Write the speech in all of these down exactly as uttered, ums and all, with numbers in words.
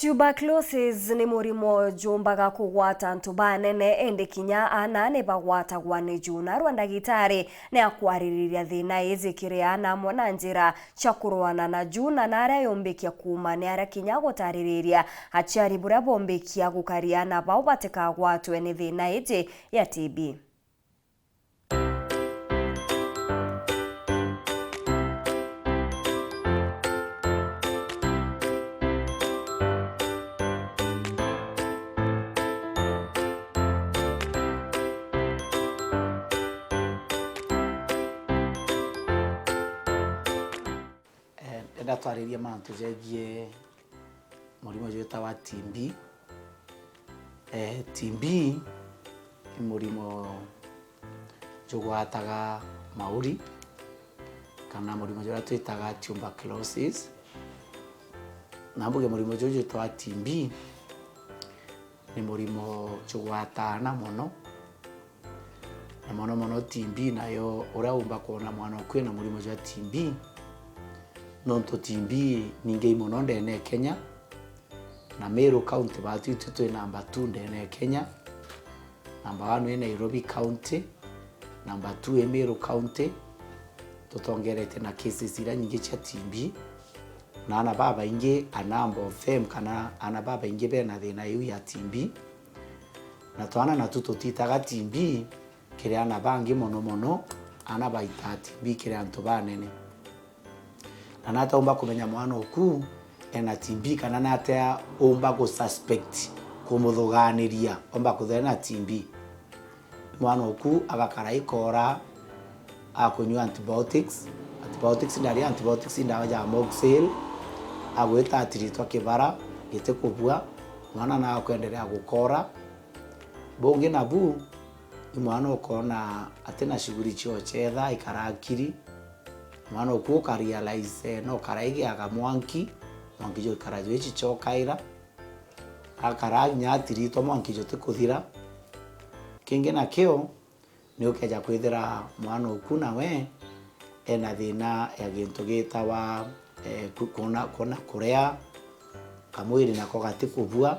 Tuberculosis ni murimo jumbaga kugwata antu banene, indi kinya aana ni bagwatagwa ni ju. Narua ndagitari ni akwaririria thina iji kiri aana amwe na njira cia kurwana na ju, na naria yumbikia kuuma ni aria kinya gutaririria aciari buria bombikia gukaria aana bao batikagwatwe ni thina iji ya T B. Eh, ndenda twaririe mantu jegie murimo jwitawa T B. Eh, T B ni murimo jugwataga mauri, kana murimo juria twitaga tuberculosis. Na mbuge murimo juju jwitawa T B ni murimo jugwataana mono, na mono mono T B nayo, uria umba kwona mwana uku ena murimo jwa T B, nontu T B ni ingei mono ndene ya Kenya, na Meru County batu itu twi namba two ndene ya Kenya, namba one i Nairobi County, namba two i Meru County, tutongerete na cases iria nyingi cia T B, na aana babaingi, a number of them, kana aana babaingi bena thina iu ya T B. Na twana natu tutitaga T B kiri aana bangi mono mono, aana baitaa T B kiri antu banene. Na nata umba kumenya mwana uku ena T B, kana nata umba ku suspect, kumuthuganiria omba kwithirwa ena T B? Mwana uku agakara ikora, akunyua antibiotics. Antibiotics ndari antibiotics, ndawa ja amoxicillin, agwita atiritwa kibara giti kubua, mwana na akwenderea gukora. Bungi nabu, ni mwana ukona atina shughuli cio cetha, ikara akiri. Mwana uku uka realize, eh, no kara igiaga mwanki, mwanki jwikara jwici cokaira. Akara kinya atiritwa mwanki jutikuthira. Kingi nakio, ni ukeja kwithira mwana uku nawe ena thina ya gintu gitawa, eh, ku-, kuona, kuona kuria, kamwiri nako gatikubua.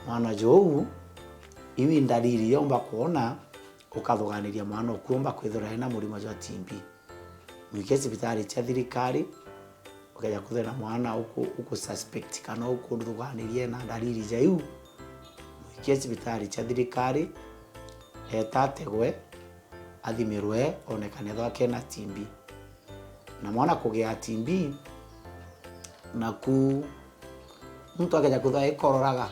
Mwana juu, iu i ndariri iria umba kwona ukathuganiria mwana uku umba kwithirwa ena murimo jwa T B. Mwikie cibitari cia thirikari, ukeja kwithirwa na mwana uku-, uku suspect kana ukuthuganiria ena ndariri ja iu, mwikie cibitari cia thirikari, eta ategwe, athimirwe, onekane ethwa kena T B. Na mwana kugia T B, naku muntu akeja kwithirwa ikororaga,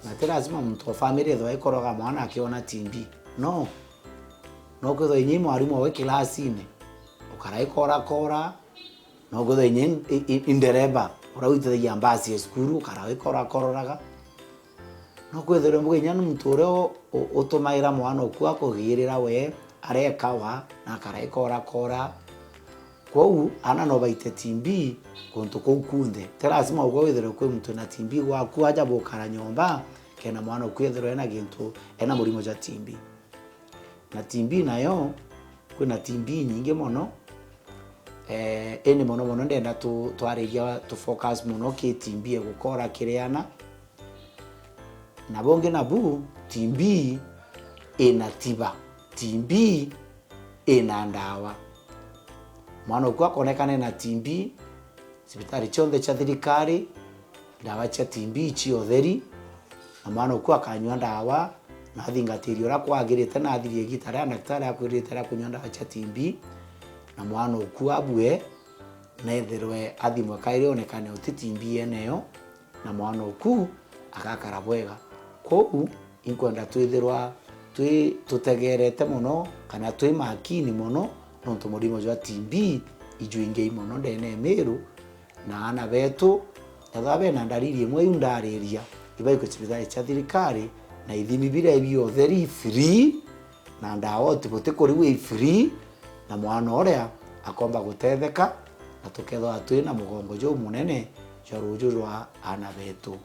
na ti lazima muntu wa family ethwa ikororaga mwana akiona T B. No. No kwithirwa inya i mwarimu wawe kilasine, ukara ikorakora, no kwithirwa inya i, i, i ndereba uria witithagia mbasi ya cukuru, ukara ikorakororaga. No kwithirwa mbuga inya ni muntu uria u-, u-, utumaira mwana uku akugirira we, arekawa na akara ikorakora. Kwou, aana no baite T B kuntu kuu kunthe. Ti lazima ugwe withirwe kwi muntu ena T B gwaku aja bukara nyomba, kenda mwana uku ethirwe ena gintu, ena murimo jwa T B. Na T B nayo, kwina T B nyingi mono, eh, indi mono mono ndenda tu-, twariria tu focus mono ki T B egukora kiri aana. Na bungi nabu, T B ina tiba, T B ina ndawa. Mwana uku akonekana ena T B, cibitari cionthe cia thirikari, ndawa cia T B ci utheri, na mwana uku akanyua ndawa, na athingatiri uria kwagirite, na athirie igita riria ndagitari akwirite ria kunyua ndawa cia T B, na mwana uku abue, na ethirwe athimwe kairi, onekane uti T B enayo, na mwana uku agakara bwega. Kwou, inkwenda twithirwa twi tutegerete mono, kana twi makini mono, nontu murimo jwa T B ijwingei mono ndene ya Meru, na aana betu, ethwa bena ndariri imwe iu ndariria, ibaikwe cibitari cia thirikari, na ithimi biria biothe ri free, na ndawa uti buti kuriu i free, na mwana uria akomba gutetheka, na tukethwa twina mugongo jumunene jwa ruju rwa aana betu.